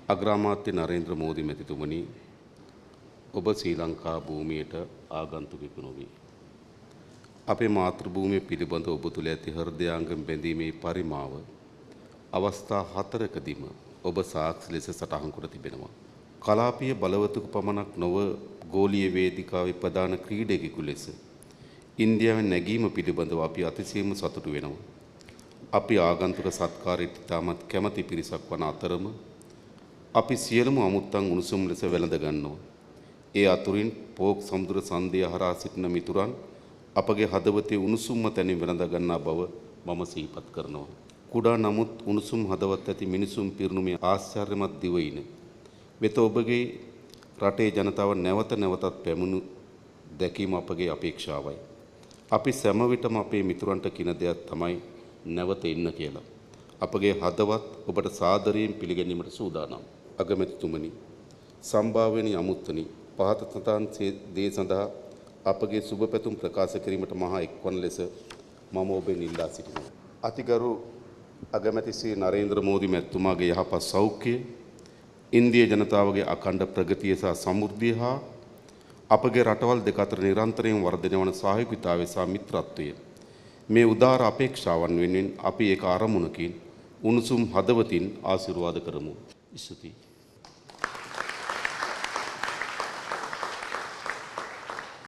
අග්‍රාමාත්‍ය නරේන්ද්‍ර මෝදි මැතිතුමනි, ඔබ ශ්‍රී ලංකා භූමියට ආගන්තුකෙකු නොවේ. අපේ මාතෘ භූමිය පිළිබඳ ඔබ තුළ ඇති හෘදයාංගම බැඳීමේ පරිමාව අවස්ථා හතරකදීම ඔබ සාක්ෂි ලෙස සටහන් කොට තිබෙනවා. කලාපීය බලවතෙකු පමණක් නොව ගෝලීය වේදිකාවේ ප්‍රධාන ක්‍රීඩකයෙකු ලෙස ඉන්දියාවෙන් නැගීම පිළිබඳව අපි අතිශයින්ම සතුටු වෙනවා. අපි ආගන්තුක සත්කාරයට ඉතාමත් කැමැති පිරිසක් වන අතරම අපි සියලුම අමුත්තන් උණුසුම් ලෙස වැළඳ ගන්නවා. ඒ අතුරින් පෝක් සමුද්‍ර සන්ධිය හරහා සිටින මිතුරන් අපගේ හදවතේ උණුසුම්ම තැනින් වැළඳ ගන්නා බව මම සිහිපත් කරනවා. කුඩා නමුත් උණුසුම් හදවත් ඇති මිනිසුන් පිරුණු මේ ආශ්චර්යමත් දිවයින වෙත ඔබගේ රටේ ජනතාව නැවත නැවතත් පැමුණු දැකීම අපගේ අපේක්ෂාවයි. අපි සෑම විටම අපේ මිතුරන්ට කියන දෙයක් තමයි නැවත එන්න කියලා. අපගේ හදවත් ඔබට සාදරයෙන් පිළිගැනීමට සූදානම්. අගමැතිතුමනි, සම්භාව්‍යනි අමුත්තනි, පහත සටහන් දේ සඳහා අපගේ සුබ පැතුම් ප්‍රකාශ කිරීමට මහා එක්වන ලෙස මම ඔබෙන් ඉල්ලා සිටිනවා. අතිගරු අගමැති ශ්‍රී නරේන්ද්‍ර මෝදි මැතිතුමාගේ යහපත් සෞඛ්‍යය, ඉන්දිය ජනතාවගේ අඛණ්ඩ ප්‍රගතිය සහ සමෘද්ධිය හා අපගේ රටවල් දෙක අතර නිරන්තරයෙන් වර්ධනය වන සහයෝගිතාවය සහ මිත්‍රත්වය මේ උදාර අපේක්ෂාවන් වෙනුවෙන් අපි ඒක අරමුණකින් උණුසුම් හදවතින් ආශිර්වාද කරමු. ස්තුතියි.